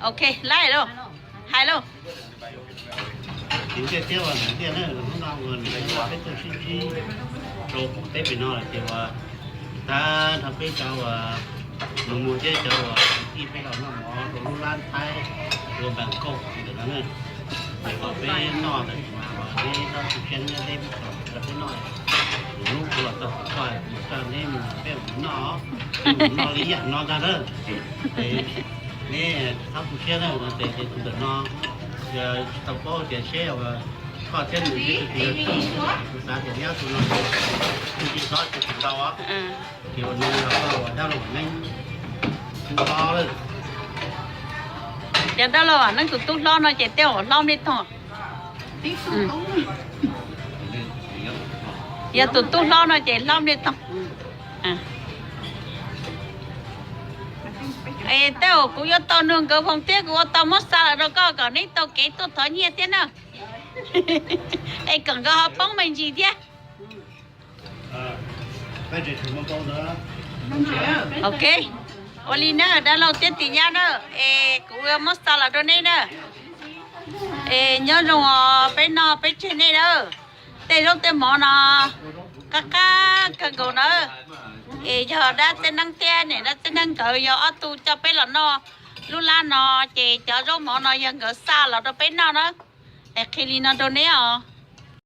Ok, lawm lauj, hais lauj. Ces ntiaj teb uas ntiaj teb na, hnub no uas nws yuav peb tuaj sib ntsib rau qaum teb pem no lawm ces uas tag nrho peb cov uas mus mus thiab cov uas kwv tij peb los noj mov rau lub lab Thaib ua npas kauj ntawm no na. Ces kom peb noj ntawm mas neb txhob tu siab, neb txhob tu siab, peb noj, hnub kuv los txog kuv koj mus tso neb mus peb mus noj, peb mus noj li yam no ntag na. Ces neb txhob tu siab na, ua ntej ces tus ntawm no yog tsis tau paub tias seb koj thiab nws twg yog tij, kuv xav tias nyob tus no tus tsis txhob tsis tus ntau, ces ua no yog koj ua dab laug Vam Neeb tus hlob lawm. Yog dab laug Vam Neeb tus tub hlob no ces tej zaum hlob npliaj toog. Yog tus tub hlob no ces hlob npliaj toog. Es tej zaum kuv yuav tau nug nkawd voos thiab kuv ua tau muab xa los rau koj kom neb tau kev tuaj thov nyiaj thiab na. Es kom nkawd ho poob me ntsis thiab. Ok, ua li na dab laug thiab tij nyab na, es kuv yuav muab xa los rau neb na. Es nyob zoo os, peb noj peb tseg nej na. Tej zaub tej mov no qab qab kawg nkaus na. Es yog dab Txhiaj Neeb thiab niam dab Txhiaj Neeb nkawd yog ob tug coj peb los noj lub lab no, ces cov zaub mov no yog nkawd xa los rau peb noj na. Es qhia li no rau neb os.